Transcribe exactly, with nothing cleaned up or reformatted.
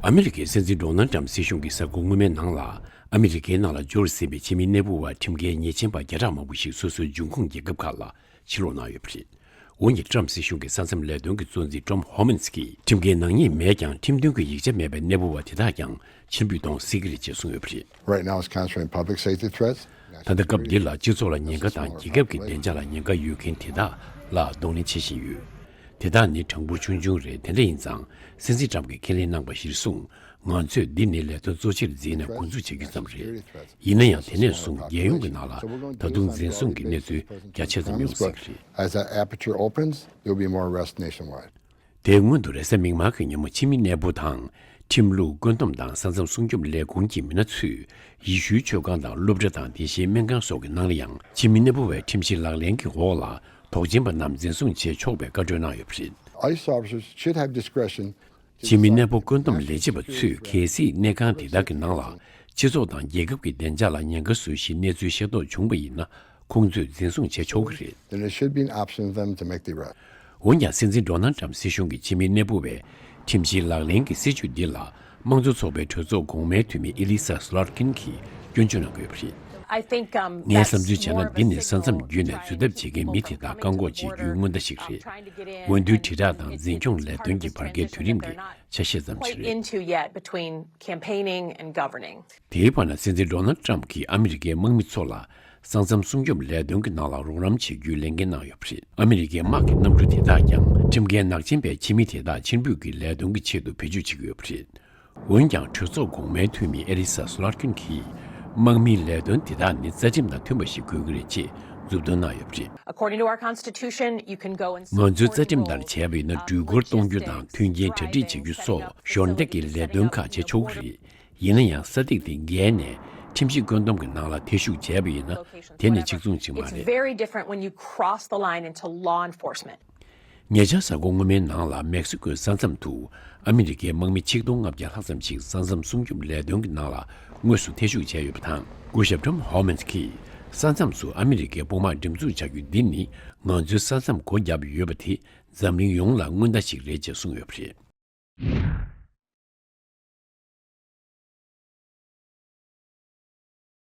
ཨ་མི་རི་ཀའི་སྲིད་འཛིན་ཌོ་ནལ་ཏྲམ་སྲིད་གཞུང་གིས་གཟའ་འཁོར་སྔོན་མའི་ནང་ལ་ཨ་མི་རི་ཀའི་ནང་ལ་འབྱོར་ཟིན་པའི་ཕྱི་མི་གནས་སྤོ་བ་ཁྲིམས་འགལ་ཉེས་ཅན་པ་བརྒྱ་ཕྲག་མང་པོ་ཞིག་སོ་སོའི་འབྱུང་ཁུངས་རྒྱལ་ཁབ་ཁག་ལ་ཕྱིར་ལོག་གནང་ཡོད་པ་རེད། འོན་ཀྱང་ཏྲམ་སྲིད་གཞུང་གི་ས་མཚམས་ལས་དོན་གྱི་གཙོ་འཛིན་ཊོམ་ཧོ་མན་སི་གིས་ཁྲིམས་འགལ་ནག་ཉེས་མེད་ཀྱང་ཁྲིམས་མཐུན་གྱི་ཡིག་ཆ་མེད་པའི་གནས་སྤོ་བ་དེ་དག་ཀྱང་ཕྱིར་འབུད་གཏོང་སྲིད་ཀྱི་རེད་ཅེས་གསུངས་ཡོད་པ་རེད། Right now, it's constituting public safety threats. ད་ལྟ་སྐབས་འདི་ལ་སྤྱི་ཚོགས་ལ་ཉེན་ཁ་དང་རྒྱལ་ཁབ་ཀྱི་བདེ་འཇགས་ལ་ཉེན་ཁ་ཡོད་མཁན་དེ་དག་ལ་གདོང་ལེན་བྱེད་བཞིན་ཡོད། དེ་དག་ནི་གྲངས་འབོར་ཆུང་ཆུང་རེད། དེ་འདྲ་ཡིན་ཙང་སྲིད་འཛིན་ཏྲམ་གྱིས་ཁས་ལེན་གནང་པ་གཞིར་བཟུང་ང་ཚོས་འདི་ནི་ལས་དོན་གཙོ་ཆེར་འཛིན་ནས་འགོ་འཛུགས་བྱ་རྒྱུ་ཙམ་རེད། ཡིན་ན་ཡང་དེ་ནས་བཟུང་རྒྱལ་ཡོངས་ཀྱི་ནང་ལ་ད་དུང་འཛིན་བཟུང་གི་གནས་ཚུལ་རྒྱ་ཆེ་ཙམ་ཡོང་སྲིད་ཀྱི་རེད། As that aperture opens, there will be more arrests nationwide. དེའི་སྔོན་དུ་རེས་གཟའ་མིག་དམར་གྱི་ཉིན་མོ་ཕྱི་མི་གནས་སྤོ་དང་། ཁྲིམས་ལུགས་བཀོད་འདོམས་དང་ས་མཚམས་སྲུང་སྐྱོབ་ལས་ཁུངས་ཀྱི་མི་སྣ་ཚོས་ཡེ་ཤུའི་ཆོས་ཁང་དང་སློབ་གྲྭ་དང་དེ་བཞིན་སྨན་ཁང་སོགས་ཀྱི་ནང་ལ་ཡང་ཕྱི་མི་གནས་སྤོ་བའི་ཁྲིམས་གཞི་ལག་ལེན་གྱི་འོག་ལ་དོགས་ཅན་པ་རྣམས་འཛིན་བཟུང་བྱེད་ཆོག་པའི་བཀའ་འཁྲོལ་གནང་ཡོད་པ་རེད། ICE officers should have discretion. ཕྱི་མི་གནས་སྤོ་བཀོད་འདོམས་ལས་བྱེད་པ་ཚོས་གལ་སྲིད་གནས་ཁང་དེ་དག་གི་ནང་ལ་སྤྱི་ཚོགས་དང་རྒྱལ་ཁབ་ཀྱི་བདེ་འཇགས་ལ་ཉེན་ཁ་བཟོ་གཞིའི་གནས་ཚུལ་ཤེས་རྟོགས་བྱུང་བ་ཡིན་ན། ཁོང་ཚོས་འཛིན་བཟུང་བྱེད་ཆོག་གི་རེད། Then it should be an option for them to make the arrest. འོན་ཀྱང་སྲིད་འཛིན་ཌོ་ནལ་ཏྲམ་སྲིད་གཞུང་གིས་ཕྱི་མི་གནས་སྤོ་བའི་ཁྲིམས་གཞིའི་ལག་ལེན་གྱི་སྲིད་བྱུས་འདི་ལ་དམངས་གཙོ་ཚོགས་པའི་གྲོས་ཚོགས་གོང་མའི་འཐུས་མི་ཨེ་ལི་ས་སི་ལོད་ཀིན་གྱིས་སྐྱོན་བརྗོད་གནང་གི་ཡོད་པ་རེད། I think, um, ངའི་བསམ་ཚུལ་བྱས་ན་འདི་ནི་ས་མཚམས་བརྒྱུད་ནས་འཛུལ་ཐབས་བྱེད་མཁན་མི་དེ་དག་བཀག་འགོག་བྱེད་རྒྱུའི་སྔོན་བརྡ་ཞིག་རེད། འོས་བསྡུའི་དྲིལ་བསྒྲགས་དང་འཛིན་སྐྱོང་ལས་དོན་གྱི་བར་བརྒལ་དུས་རིམ་གྱི་ཆ་ཤས་ཙམ་ཞིག་རེད། Into yet between campaigning and governing. དེའི་བར་ན་སྲིད་འཛིན་ཌོ་ནལ་ཏྲམ་གྱིས་ཨ་མི་རི་ཀའི་དམག་མི་ཚོ་ལ་ས་མཚམས་སྲུང་སྐྱོབ་ལས་དོན་གྱི་ནང་ལ་རོགས་རམ་བྱེད་རྒྱུའི་ལས་འགན་གནང་ཡོད་པ་རེད། ཨ་མི་རི་ཀའི་དམག་གི་གནམ་གྲུ་དེ་དག་ཀྱང་ཁྲིམས་འགལ་ནག་ཅན་པའི་ཕྱི་མི་དེ་དག་ཕྱིར་འབུད་ཀྱི་ལས་དོན་གྱི་ཆེད་དུ་བེད་སྤྱོད་བྱེད་ཀྱི་ཡོད་པ་རེད། འོན་ཀྱང་གྲོས་ཚོགས་གོང་མའི་འཐུས་མི་ཨེ་ལི་ས་སི་ལོད་ཀིན་གྱིས་དམག་མིའི་ལས་དོན་དེ་དག་ནི་རྩ་ཁྲིམས་དང་མཐུན་པ་ཞིག་དགོས་ཀྱི་རེད་ཅེས་མཛུབ་སྟོན་གནང་ཡོད་པ་རེད། According to our constitution, you can go and ང་ཚོའི་རྩ་ཁྲིམས་ལྟར་བྱས་པ་ཡིན་ན་འགྲུལ་འཁོར་གཏོང་རྒྱུ་དང་མཐུན་རྐྱེན་གྲ་སྒྲིག་བྱེད་རྒྱུ་སོགས་ཞོར་འདེགས་ཀྱི་ལས་དོན་ཁག་བྱེད་ཆོག་གི་རེད། ཡིན་ན་ཡང་ས་ཐིག་དེ་བརྒལ་ནས་ཁྲིམས་ཞིབ་བཀོད་འདོམས་ཀྱི་ནང་ལ་ཐེ་ཞུགས་བྱས་པ་ཡིན་ན་དེ་ནི་གཅིག་མཚུངས་གཅིག་མ་It's རེད། Very different when you cross the line into law enforcement. ཉེ་ཆར་གཟའ་འཁོར་སྔོན་མའི་ནང་ལ་མེག་སི་ཀོའི་ས་མཚམས་དུ་ཨ་མི་རི་ཀའི་དམག་མི་ཆིག་སྟོང་ལྔ་བརྒྱ་ལྷག་ཙམ་ཞིག་ས་མཚམས་སྲུང་སྐྱོབ་ལས་དོན་གྱི་ནང་ལ་དངོས་སུ་ཐེ་ཞུགས་བྱས་ཡོད་པ་དང་། སྐུ་ཞབས་ཊོམ་ཧོ་མན་སི་གིས་ས་མཚམས་སུ་ཨ་མི་རི་ཀའི་དཔུང་དམག་འགྲེམས་འཛུགས་བྱ་རྒྱུ་འདི་ནི་ང་ཚོའི་ས་མཚམས་སྒོ་བརྒྱབ་ཡོད་པ་དེ་འཛམ་གླིང་ཡོངས་ལ་སྔོན་བརྡ་ཞིག་རེད་ཅེས་གསུངས་ཡོད་པ་རེད།